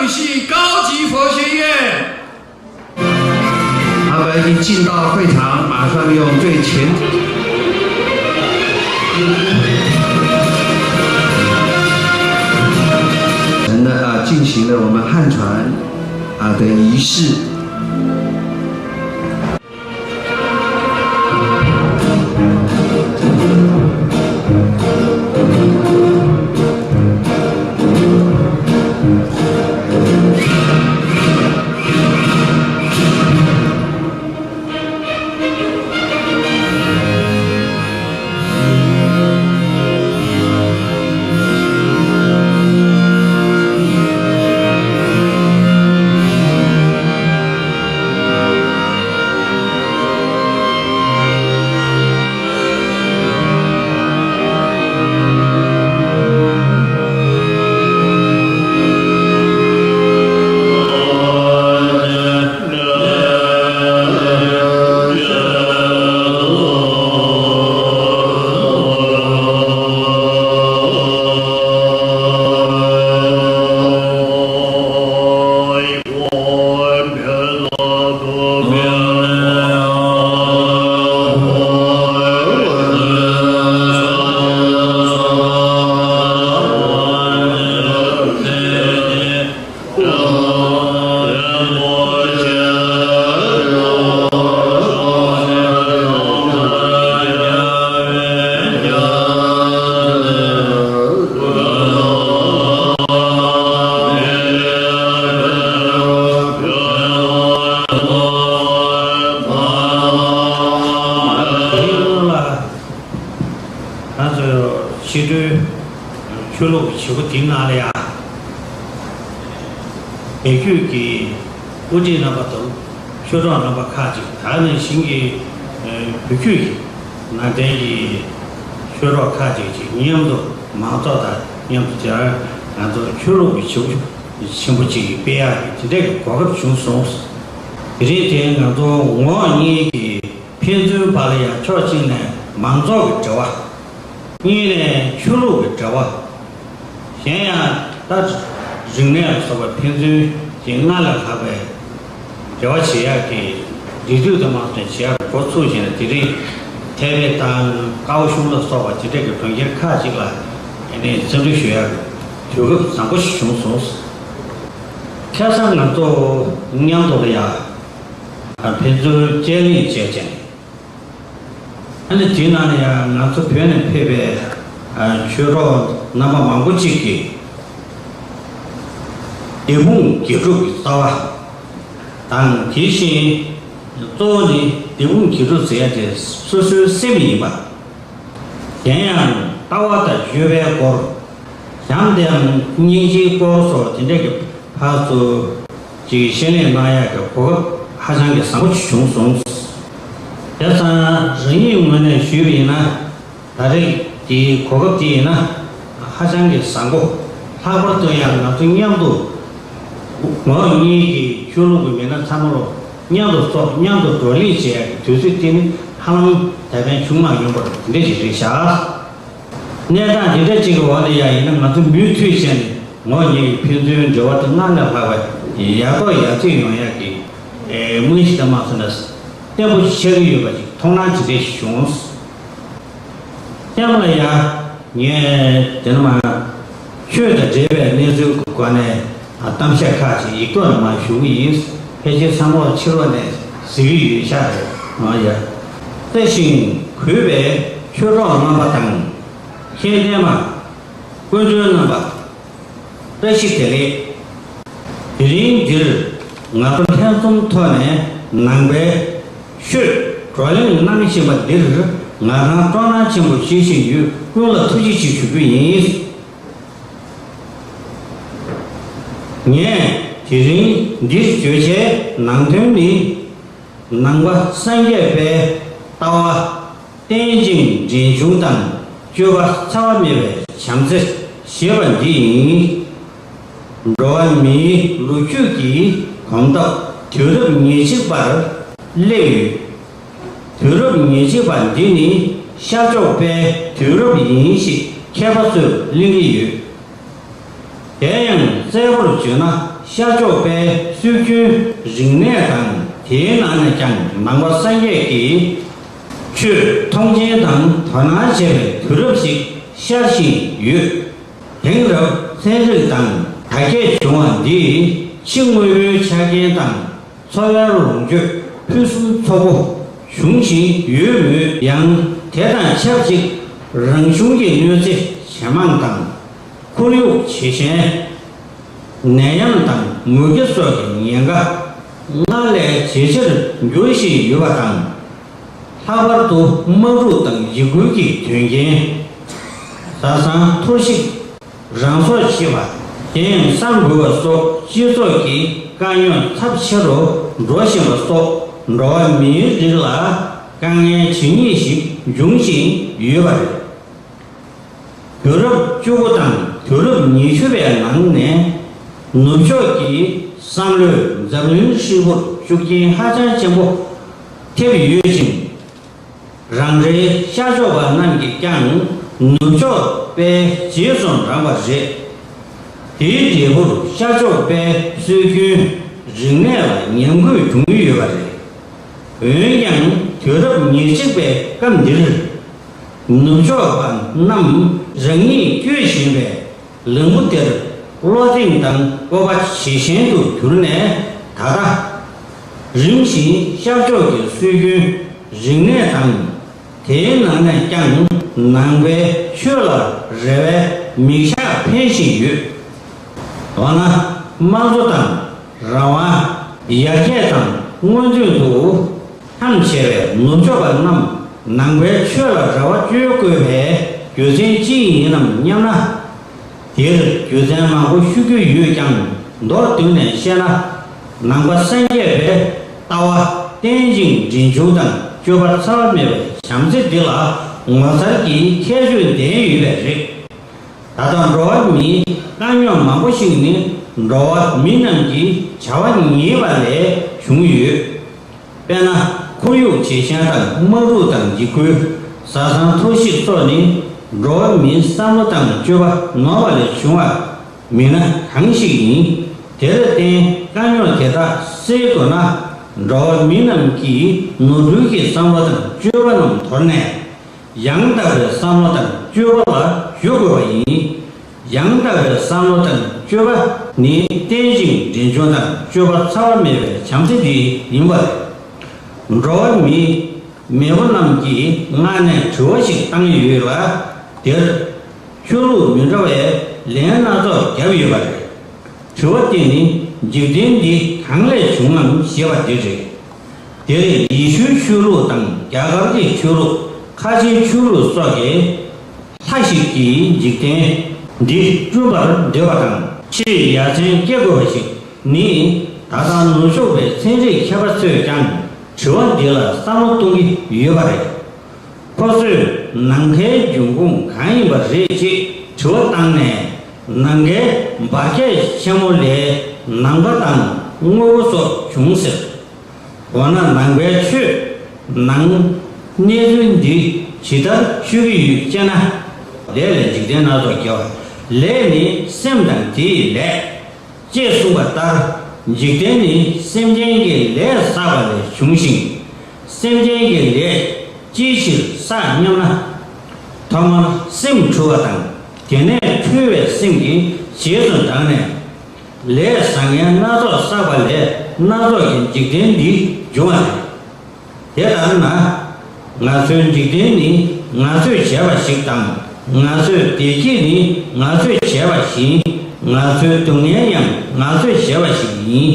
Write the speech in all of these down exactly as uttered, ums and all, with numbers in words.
系高级佛学院。他们一进到会场，马上用最虔诚的啊，进行了我们汉传啊的仪式。ང་ཚོ་ཕྱི་དྲོའི་ཆོས་ལུགས་ཀྱི་བྱེད་སྒོ་འདིའི་ནང་ལ་ཡང་བོད་བརྒྱུད་ཀྱི་དབུ་ཁྲིད་རྣམ་པ་དང་ཆོས་གྲོགས་རྣམ་པ་ཁག་ཅིག་ད་ནང་བཞིན་གྱི་བོད་བརྒྱུད་ཀྱི་ནང་བསྟན་གྱི་ཆོས་གྲོགས་ཁག་ཅིག་ཅིག་མཉམ་དུ་མང་ཚོགས་དང་མཉམ་དུ་མཇལ། ང་ཚོ་ཆོས་ལུགས་ཀྱི་བྱེད་སྒོ་ཆེན་པོ་ཅིག་སྤེལ་ཡག་གི་དེ་འདྲ་གི་གོ་སྐབས་བྱུང་སོང་། དེ་རིང་དེ་ང་ཚོ་ངོགས་གཉིས་ཀྱི་ཕན་ཚུན་བར་ལ་ཡང་ཕྱོགས་གཅིག་ནས་མང་ཚོགས་ཀྱི་འབྲེལ་བ། གཉིས་ནས་ཆོས་ལུགས་ཀྱི་འབྲེལ་བ། གཞན་ཡང་ད་རིག་གནས་ལ་སོགས་པ་ཕན་ཚུན་གྱི་སྔར་ལས་ལྷག་པའི་འབྲེལ་བ་བྱེད་ཡག་གི་སྒྲིག་འཛུགས་དུ་མ་སོང་བྱེད་ཡག་གི་འགོ་ཚུགས་བཞིན་དེ་རིང་ཐའེ་པེ་དང་ཀའོ་ཤུང་ལ་སོགས་པ་དེ་འདྲ་གི་གྲོང་ཁྱེར་ཁག་ཅིག་ལ་ཨ་ནི་བརྩི་འཇོག་ཞུ་ཡག་གི་དུས་སྐབས་བཟང་པོ་ཞིག་བྱུང་སོང་། ཁ་སང་ང་ཚོ་མཉམ་དུ་ལ་ཡ་ཕན་ཚུན་དཔྱད་གླེང་བྱས་ཅིང་། ཨ་ནི་དེའི་ནང་ནས་ཡང་ང་ཚོ་བོད་ནས་ཕེབས་པའི་ཆོས་གྲོགས་རྣམ་པ་མང་པོ་ཅིག་གིས་འདས་ཕུང་དགེ་སྒྲུབ་ཀྱི་རྩ་བ་དང་། དེ་བཞིན་གཙོ་བོ་ནི་འདས་ཕུང་དགེ་སྒྲུབ་ཟེར་ཡ་དེ་སོ་སོའི་སེམས་ཡིན་པ། གཞན་ཡང་ལྟ་བ་དང་སྤྱོད་པའི་སྐོར། བྱམས་དང་སྙིང་རྗེའི་སྐོར་སོགས་དེ་འདྲ་གི་ཕར་ཚུར་ཅིག་བཤད་གླེང་གནང་ཡག་གི་གོ་སྐབས་ཧ་ཅང་གི་བཟང་པོ་ཞིག་བྱུང་སོང་། དེ་ཙང་རང་ཉིད་ངོས་ནས་ཞུས་པ་ཡིན་ན། ད་རེས་ཀྱི་གོ་སྐབས་དེ་ཡིན་ན་ཧ་ཅང་གི་བཟང་པོ། ལྷག་པར་དུ་ཡང་ང་ཚོ་མཉམ་དུ་ངོགས་གཉིས་ཀྱི་ཆོས་ལུགས་ཀྱི་མི་སྣ་ཚང་མ་ལོ་མཉམ་དུ་ཚོགས། མཉམ་དུ་བགྲོ་གླེང་བྱེད་ཡག་གི་དུས་ཚོད་དེ་ནི་ཧ་ལམ་ད་ཕན་བྱུང་མ་མྱོང་པར་དེ་འདྲ་ཞིག་རེད་ཤག་གནས་སྟངས་འདི་འདྲ་ཅིག་གི་འོག་ནས་ཡང་ཡིན་ན་ང་ཚོ་མུ་མཐུད་བྱས་ནས་ངོགས་གཉིས་ཀྱི་ཕན་ཚུན་འབྲེལ་བ་དེ་སྔར་ལས་ལྷག་པ་ཡག་ཐོག་ཡག་བརྩེགས་ཡོང་ཡག་གི་ཨེ་རྨང་གཞི་དེ་མ་སོང་ན་བརྟན་པོ་ཆགས་ཀྱི་ཡོད་པ་ཅིག་མཐོང་སྣང་ཇི་འདྲ་ཞིག་བྱུང་། མཉམ་ལ་ཡ། ངས་དེ་ནས་མ། ཆོས་དང་འབྲེལ་བའི་གནས་ཚུལ་གྱི་སྒོ་ནས་གཏམ་བཤད་ཁག་ཅིག་ཡིག་ཐོག་ནས་མ་ཞུ་གི་ཡིན། ཕལ་ཆེར་ཚང་མ་ཕྱི་ལོགས་ནས་གཟིགས་ཀྱི་ཡོད་ཤག་རེད། ཨ་ཡ། བཀྲ་ཤིས་གུས་པའི་ཆོས་གྲོགས་རྣམ་པ་དང་། མཁྱེན་ལྡན་མ། སྐུ་མགྲོན་རྣམ་པ། བཀྲ་ཤིས་བདེ་ལེགས། དེ་རིང་འདིར་ང་ཚོ་ལྷན་འཛོམས་ཐོག་ནས་ནང་པའི་ཆོས་བགྲོ་གླེང་གནང་བཞིན་པ་འདིར་ང་རང་སྤྲོ་སྣང་ཆེན་པོ་བྱེད་བཞིན་ཡོད། ཀུན་ལ་ཐུགས་རྗེ་ཆེ་ཞུ་རྒྱུ་ཡིན། ངས་དེ་རིང་འདིར་བརྗོད་བྱའི་ནང་དོན་ནི། ནང་པ་སངས་རྒྱས་པའི་ལྟ་བ་རྟེན་ཅིང་འབྲེལ་འབྱུང་དང་སྤྱོད་པ་འཚེ་བ་མེད་པའི་བྱམས་བརྩེ་ཞེས་པ་འདི་ཡིན། འགྲོ་བ་མིའི་ལོ་རྒྱུས་ཀྱི་གོམ་སྟབས་དུས་རབས་ཉེར་གཅིག་པར་སླེབས་ཡོད། དུས་རབས་ཉེར་གཅིག་པ་འདི་ནི་ཤར་ཕྱོགས་པའི་དུས་རབས་ཡིན་ཞེས་མཁས་པ་ཚོས་གླེང་གི་ཡོད། དེ་ཡང་ གསལ་པོར་བརྗོད་ན། ཤར་ཕྱོགས་པའི་སྲོལ་རྒྱུན་རིག་གནས་དང་། དེའི་ནང་ནས་ཀྱང་ནང་པ་སངས་རྒྱས་ཀྱི་ཆོས་མཐོང་ཆེན་དང་དོ་སྣང་བྱེད་པའི་དུས་རབས་ཤིག་ཤར་བཞིན་ཡོད། དེང་རབས་ཚན་རིག་དང་དར་རྒྱས་བྱུང་བ་འདིས་ཕྱི་དངོས་པོའི་ཆ་རྐྱེན་དང་། འཚོ་བའི་ལོངས་སྤྱོད་ཕུན་སུམ་ཚོགས་པོ་འབྱུང་བཞིན་ཡོད་མོད། ཡང་དེ་དང་ཆབས་ཅིག་རང་བྱུང་གི་གནོད་འཚེ་ཇེ་མང་དང་། ཁོར་ཡུག་ཇེ་ཞན། ནད་ཡམས་དང་མུ་གེ་སོགས་ཀྱི་ཉེན་ཁ་སྔར་ལས་ཇེ་ཆེར་འགྱུར་བཞིན་ཡོད་པ་དང་། ལྷག་པར་དུ་དམག་འཁྲུག་དང་འཇིགས་སྐུལ་གྱི་དོན་རྐྱེན། བཟའ་ཚང་འཐོར་ཞིག་རང་སྲོག་བཅད་པ། རྒྱལ་ཡུམ་གསར་འབུལ་བ་སོགས་སྤྱི་ཚོགས་ཀྱི་དཀའ་རྙོག་ཚབས་ཆེ་རུ་འགྲོ་བཞིན་པ་སོགས་འགྲོ་བ་མིའི་རིགས་ལ་དཀའ་ངལ་ཇི་སྙེད་ཞིག་འབྱུང་བཞིན་ཡོད་པ་རེད། དུས་རབས་བཅུ་དགུ་དང་དུས་རབས་ཉི་ཤུ་པའི་ནང་ནས་ནུབ་ཕྱོགས་ཀྱི་བསམ་བློས་འཛམ་གླིང་ཧྲིལ་པོར་ཤུགས་རྐྱེན་ཧ་ཅང་ཆེན་པོ་ཐེབས་ཡོད་ཅིང་། རང་རེའི་ཤར་ཕྱོགས་པ་རྣམས་ཀྱིས་ཀྱང་ནུབ་ཕྱོགས་པའི་རྗེས་སུ་འབྲངས་པ་རེད། དེའི་འབྲས་བུར་ཤར་ཕྱོགས་པའི་སྲོལ་རྒྱུན་རིག་གནས་ལ་ཉམས་རྒུད་བྱུང་ཡོད་པ་རེད། འོན་ཀྱང་དུས་རབས་ཉེར་གཅིག་པའི་སྐབས་འདིར། ནུབ་ཕྱོགས་པ་རྣམས་རང་ཉིད་སྐྱོད་བཞིན་པའི་ལམ་བུ་དེར་བློ་གདེང་དང་སྤོབས་པ་ཇེ་ཞན་དུ་གྱུར་ནས། ད་ལྟ་རིམ་བཞིན་ཤར་ཕྱོགས་ཀྱི་སྲོལ་རྒྱུན་རིག་གནས་དང་། དེའི་ནང་ནས་ཀྱང་ནང་པའི་ཆོས་ལ་རེ་བའི་མིག་ཞགས་འཕེན་བཞིན་ཡོད། མདོར་ན། དམངས་གཙོ་དང་། རང་དབང་། ཡར་རྒྱས་དང་། སྔོན་ཐོན་དུ་འཐམ་བྱས་པའི་ནུབ་ཕྱོགས་པ་རྣམས་ནང་པའི་ཆོས་ལ་རེ་བ་བཅོལ་དགོས་པའི་རྒྱུ་མཚན་ཅི་ཡིན་ནམ་སྙམ་ན། དེར་རྒྱུ་མཚན་མང་པོ་ཤོད་རྒྱུ་ཡོད་ཀྱང་། མདོར་བསྡུས་ནས་བཤད་ན། ནང་པ་སངས་རྒྱས་པའི་ལྟ་བ་རྟེན་ཅིང་འབྲེལ་འབྱུང་དང་སྤྱོད་པ་འཚེ་བ་མེད་པའི་བྱམས་བརྩེ་འདི་ལ་ངོ་མཚར་གྱི་ཁྱད་ཆོས་ལྡན་ཡོད་པས་རེད། ད་ལྟ་འགྲོ་བ་མིའི་དཀའ་རྙོག་མང་པོ་ཞིག་ནི་འགྲོ་བ་མི་རྣམས་ཀྱི་བྱ་བ་ཉེས་པ་ལས་བྱུང་ཡོད། དཔེར་ན། ཁོར་ཡུག་ཇེ་ཞན་དང་། དམག་འཁྲུག་དང་འཇིགས་སྐུལ། བཟའ་ཚང་འཐོར་ཞིག་སོགས་ནི་འགྲོ་བ་མིའི་བསམ་བློ་དང་སྤྱོད་པ་ནོར་བ་ལས་བྱུང་བ་མིན་ན་གང་ཞིག་ཡིན། དེར་བརྟེན་དཀའ་རྙོག་དེ་དག་སེལ་དགོས་ན། འགྲོ་བ་མི་རྣམས་ཀྱིས་ནོར་འཁྲུལ་གྱི་བསམ་བློ་དང་སྤྱོད་པ་རྣམས་དོར་ནས། ཡང་དག་པའི་བསམ་བློ་དང་སྤྱོད་པ་ལ་གཞོལ་དགོས་པ་ཡིན། ཡང་དག་པའི་བསམ་བློ་དང་སྤྱོད་པ་ནི་རྟེན་ཅིང་འབྲེལ་འབྱུང་དང་སྤྱོད་པ་འཚེ་བ་མེད་པའི་བྱམས་བརྩེ་འདི་ཡིན་པ་རེད། འགྲོ་བ་མིའི་མེས་པོ་རྣམས་ཀྱིས་སྔར་ནས་དྲི་བ་ཞིག་བཏང་ཡོད་ལ། དེར་ཆོས་ལུགས་མི་འདྲ་བའི་ལན་སྣ་ཚོགས་བརྒྱབ་ཡོད་པ་རེད། དྲི་བ་དེ་ནི་འཇིག་རྟེན་འདི་གང་ལས་བྱུང་ངམ་ཞེས་པ་དེ་རེད། དེར་ཡེ་ཤུའི་ཆོས་ལུགས་དང་རྒྱ་གར་གྱི་ཆོས་ལུགས། ཁ་ཆེའི་ཆོས་ལུགས་སོགས་ཀྱི་ལྷ་ཞིག་གིས་འཇིག་རྟེན་འདི་བསྐྲུན་པར་འདོད་པ་དང་། ཕྱིར་ཡ་མཚན་སྐྱེ་དགོས་པ་ཞིག་ནི། ད་ལྟ་ནུབ་ཕྱོགས་པའི་ཚན་རིག་མཁས་པ་ཚོས་ཀྱང་དྲི་བ་འདི་ལ་བསམ་བློ་གཏོང་གི་ཡོད་པ་རེད། ཁོ་ཚོས་ནམ་མཁའི་འབྱུང་ཁུངས་གང་ཡིན་པ་རེད་ཅེས་དྲི་བ་བཏང་ནས། ནམ་མཁའི་འབར་གས་ཆེན་མོ་ལས་ནམ་མཁའ་དང་དངོས་པོ་སོགས་བྱུང་ཟེར། འོ་ན་ནང་པའི་ཆོས་ནང་གནས་ཚུལ་འདི་ཇི་ལྟར་ཤོད་ཀྱི་ཡོད་ཅེ་ན། ལས་ལས་འཇིག་རྟེན་སྣ་ཚོགས་སྐྱེ་བ། ལས་ནི་སེམས་དང་དེ་ཡི་ལས། ཅེས་གསུངས་པ་ལྟར། འཇིག་རྟེན་ནི་སེམས་ཅན་གྱི་ལས་བསགས་པ་ལས་བྱུང་ཞིང་། སེམས་ཅན་གྱི་ལས་ཅིའི་ཕྱིར་བསགས་སྙམ་ན། ཐོག་མར་སེམས་འཁྲུལ་བ་དང་། དེ་ནས་འཁྲུལ་བའི་སེམས་ཀྱི་རྗེས་སུ་འབྲངས་ནས། ལས་བཟང་ངན་སྣ་ཚོགས་བསགས་པ་ལས་སྣ་ཚོགས་ཀྱི་འཇིག་རྟེན་འདི་འབྱུང་བ་རེད། དེ་ལྟར་ན། ང་ཚོའི་འཇིག་རྟེན་ནི་ང་ཚོས་བྱས་པ་ཞིག་དང་། ང་ཚོའི་བདེ་སྐྱིད་ནི་ང་ཚོས་བྱས་པ་བཞིན། ང་ཚོའི་སྡུག་བསྔལ་ཡང་ང་ཚོས་བྱས་པ་ཞིག་ཡིན།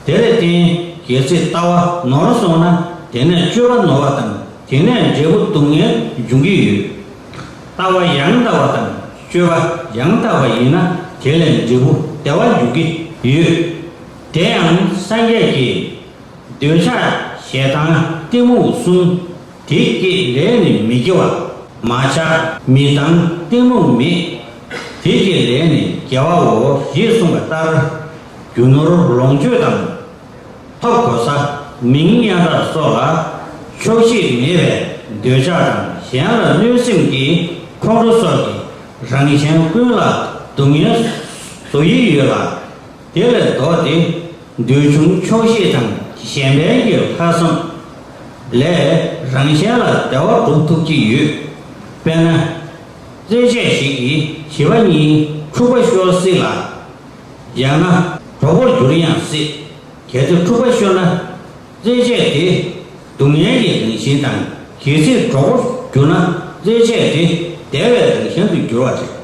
དེར་བརྟེན་གལ་སྲིད་ལྟ་བ་ནོར་སོང་ན། དེ་ནས་སྤྱོད་པ་ནོར་བ་དང་། དེ་ནས་འབྲས་བུ་སྡུག་བསྔལ་འབྱུང་གི་ཡོད། ལྟ་བ་ཡང་དག་པ་དང་སྤྱོད་པ་ཡང་དག་པ་ཡིན་ན། དེ་ལས་འབྲས་བུ་བདེ་བ་འབྱུང་གི་ཡོད། དེ་ཡང་སངས་རྒྱས་ཀྱིས། འདོད་ཆགས་ཞེ་སྡང་གཏི་མུག་གསུམ། དེ་སྐྱེས་ལས་ནི་མི་སྐྱེ་བ། མ་ཆགས་མི་སྡང་གཏི་མུག་མེད། དེ་སྐྱེས་ལས་ནི་དགེ་བའོ། ཞེས་གསུངས་པ་ལྟར། རྒྱུ་ནོར་ལོངས་སྤྱོད་དང་། ཐོབ་གོ་ས། མིང་སྙན་གྲགས་སོགས་ལ་ཆོག་ཤེས་མེད་པའི་འདོད་ཆགས་དང་། གཞན་ལ་གནོད་སེམས་ཀྱི་ཁོང་ཁྲོ་སོགས་ཀྱིས་རང་གཞན་ཀུན་ལ་སྡུག་བསྔལ་ བཟོ་ཡི་ཡོད་ལ། དེ་ལས་ལྡོག་སྟེ་འདོད་ཆུང་ཆོག་ཤེས་དང་གཞན་ཕན་གྱི་ལྷག་བསམ་ལས་རང་གཞན་ལ་བདེ་བ་སྒྲུབ་ཐུབ་ཀྱི་ཡོད། དཔེར་ན། རྩེད་ཆས་ཤིག་གིས་བྱིས་པ་གཉིས་འཁྲུག་པ་ཤོར་སྲིད་ལ། ཡང་ན་གྲོགས་པོར་འགྱུར་ཡང་སྲིད། གལ་ཏེ་འཁྲུག་པ་ཤོར་ན། རྩེད་ཆས་དེ་སྡུག་བསྔལ་གྱི་རང་བཞིན་དང་། གལ་སྲིད་གྲོགས་པོར་གྱུར་ན། རྩེད་ཆས་དེ་བདེ་བའི་རང་བཞིན་དུ་འགྱུར་བ་རེད།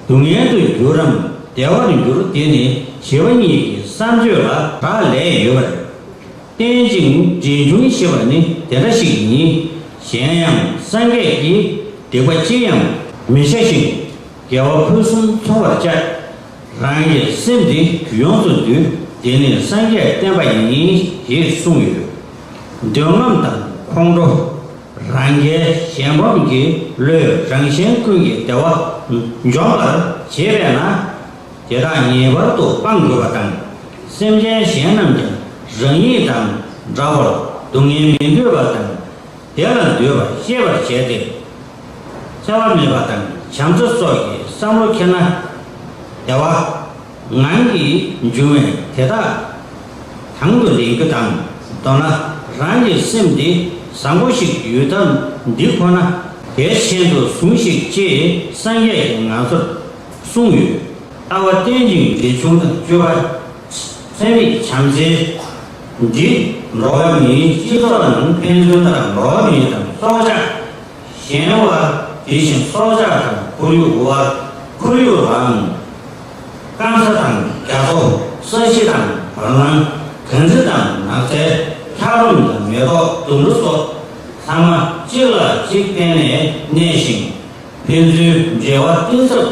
སྡུག་བསྔལ་དུ་འགྱུར་རམ། བདེ་བར་འགྱུར། དེ་ནི་བྱིས་པ་གཉིས་ཀྱི་བསམ་སྤྱོད་ལ་རག་ལས་ཡོད་པ་རེད། རྟེན་ཅིང་འབྲེལ་འབྱུང་ཞེས་པ་ནི་དེ་འདྲ་ཞིག་ཡིན། གཞན་ཡང་སངས་རྒྱས་ཀྱིས་སྡིག་པ་ཅི་ཡང་མི་བྱ་ཞིང་། དགེ་བ་ཕུན་སུམ་ཚོགས་པར་སྤྱད། རང་གི་སེམས་འདི་གུ་ཡངས་སུ་འདུལ། འདི་ནི་སངས་རྒྱས་བསྟན་པ་ཡིན། ཞེས་གསུངས་ཡོད། འདོད་རྔམ་དང་ཁོང་ཁྲོ། རང་རྒྱལ་གཞན་ཕམ་གྱི་བློས་རང་གཞན་ཀུན་གྱི་བདེ་བ་འཇོམས་པར་བྱེད་པས་ན། དེ་དག་ངེས་པར་དུ་སྤང་དགོས་པ་དང་། སེམས་ཅན་གཞན་རྣམས་ཀྱང་རང་ཉིད་དང་འདྲ་བར་སྡུག་བསྔལ་མི་འདོད་པ་དང་། བདེ་ལ་འདོད་པ་ཤེས་པར་བྱས་ཏེ། འཚེ་བ་མེད་པ་དང་བྱམས་བརྩེ་སོགས་ཀྱི་བསམ་བློ་འཁྱེར་ན། བདེ་བ་ངང་གིས་འབྱུང་བས། དེ་དག་དང་དུ་ལེན་རྒྱུ་དང་། མདོར་ན་རང་གི་སེམས་འདི་བཟང་པོ་ཞིག་ཡོད་སྟབས། འདི་ཁོ་ན་གལ་ཆེན་དུ་ཟུངས་ཤིག་ཅེས་སངས་རྒྱས་ཀྱིས་ང་ཚོར་གསུངས་ཡོད། ལྟ་བ་རྟེན་ཅིང་འབྲེལ་འབྱུང་དང་བཅུ་པ། ཚད་མེད་བྱམས་བརྩེ། འདི་འགྲོ་བ་མིའི་སྤྱི་ཚོགས་ནང་ཕན་ཚུན་དང་འགྲོ་བ་མི་དང་སྲོག་ཆགས། གཞན་བ། དེ་བཞིན་སྲོག་ཆགས་དང་ཁོར་ཡུག་བ། ཁོར་ཡུག་རང་། སྐམ་ས་དང་རྒྱ་མཚོ། ས་གཞི་དང་བ་ལང་། གངས་རི་དང་ནགས་ཚལ། འཁྱགས་རོམ་དང་མེ་ཏོག་ལྡུམ་ར་སོགས་ཚང་མ་གཅིག་ལ་གཅིག་བརྟེན་ནས་གནས་ཤིང་། ཕན་ཚུན་འབྲེལ་བ་གཏིང་ཟབ་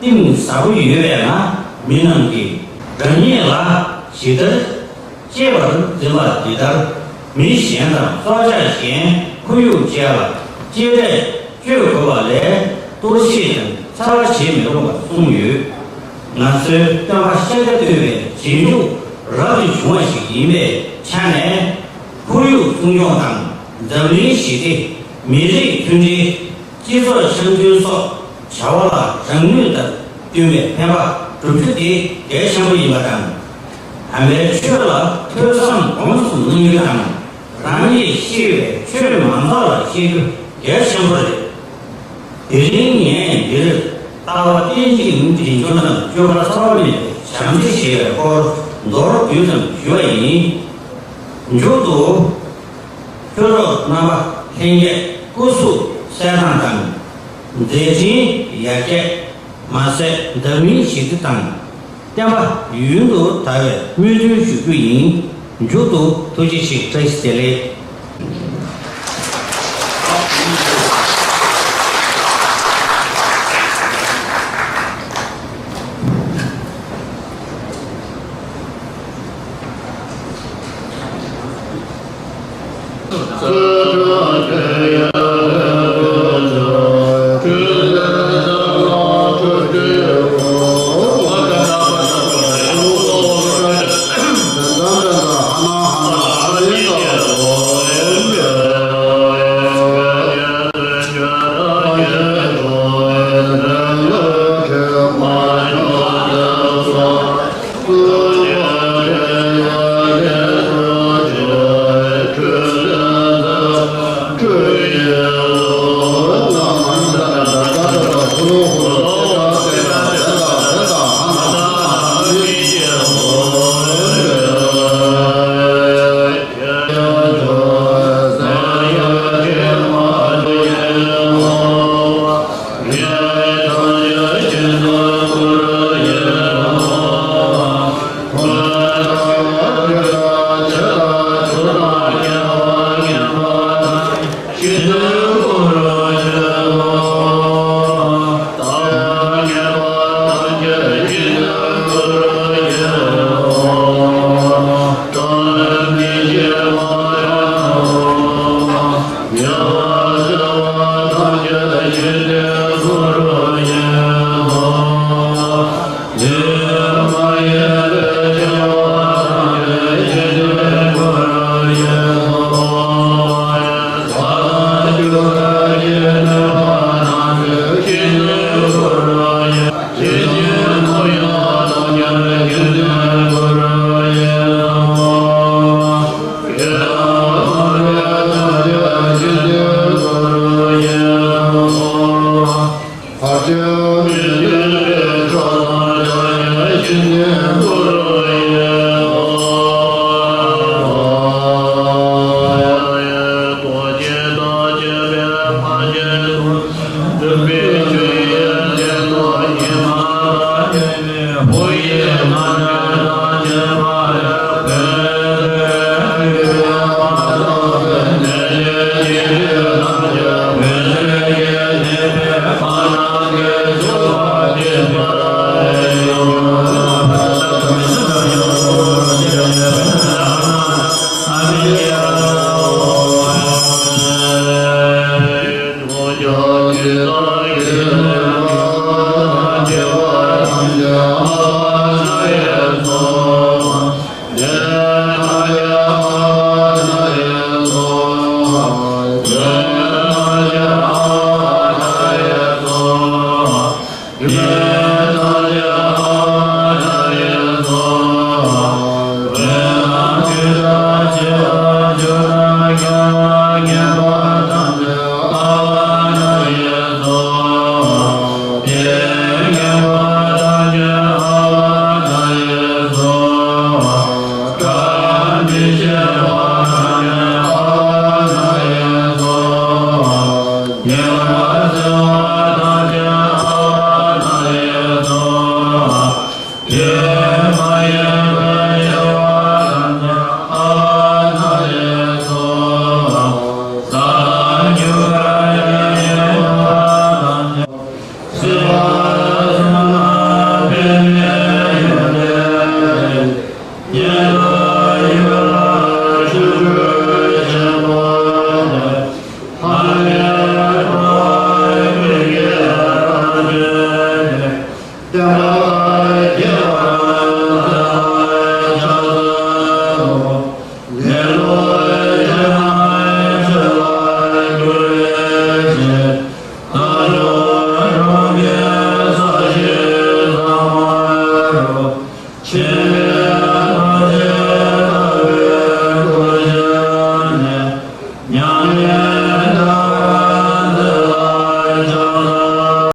གཏིང་ཟབ་པོ་ཡོད་པས་ན། མི་རྣམས་ཀྱིས་རང་ཉིད་ལ་ཇི་ལྟར་གཅེས་པར་འཛིན་པ་དེ་ལྟར། མི་གཞན་དང་སྲོག་ཆགས་གཞན། ཁོར་ཡུག་བཅས་ལ་གཅེས་སྤྲས་སྤྱོད་དགོས་པ་ལས་གཏོར་བཤིག་དང་འཚེ་བ་བྱེད་མི་རུང་བར་གསུངས་ཡོད། ང་ཚོའི་སྟོན་པ་ཤཱཀྱ་ཐུབ་པའི་རྗེས་འཇུག་རབ་ཏུ་བྱུང་བ་ཞིག་ཡིན་པའི་ཆ་ནས། ཁོར་ཡུག་སྲུང་སྐྱོང་དང་། འཛམ་གླིང་ཞི་བདེ། མི་རིགས་མཐུན་སྒྲིལ། སྤྱི་ཚོགས་འཆམ་མཐུན་སོགས་བྱ་བ་ལ་རང་ནུས་དང་བསྟུན་པའི་ཕན་པ་སྒྲུབ་རྒྱུ་དེ་གལ་ཆེན་པོ་ཡིན་པ་དང་། དམ་པའི་ཆོས་ལ་ཐོས་བསམ་སྒོམ་གསུམ་གནང་རྒྱུ་དང་། རང་ཉིད་ཤེས་པའི་ཆོས་མང་ཚོགས་ལ་བཤད་རྒྱུ་གལ་ཆེན་པོ་རེད། དེ་རིང་ངས་འདིར་ལྟ་བ་རྟེན་ཅིང་འབྲེལ་འབྱུང་དང་བཅུ་པ་ཚད་མེད་བྱམས་བརྩེ་ཞེས་པའི་སྐོར་མདོར་བསྡུས་ཙམ་ཞུ་བ་ཡིན། མཇུག་ཏུ། ཆོས་གྲོགས་རྣམ་པ་ལྷན་རྒྱས་སྐུ་གཟུགས་གསལ་ཐང་དང་། མཛད་འཕྲིན་ཡར་རྒྱས། མ་ཟད་འཛམ་གླིང་ཞི་བདེ་དང་། བསྟན་པ་ཡུན་དུ་དར་བའི་སྨོན་འདུན་ཞུ་རྒྱུ་ཡིན། མཇུག་ཏུ་ཐུགས་རྗེ་ཆེ། བཀྲ་ཤིས་བདེ་ལེགས།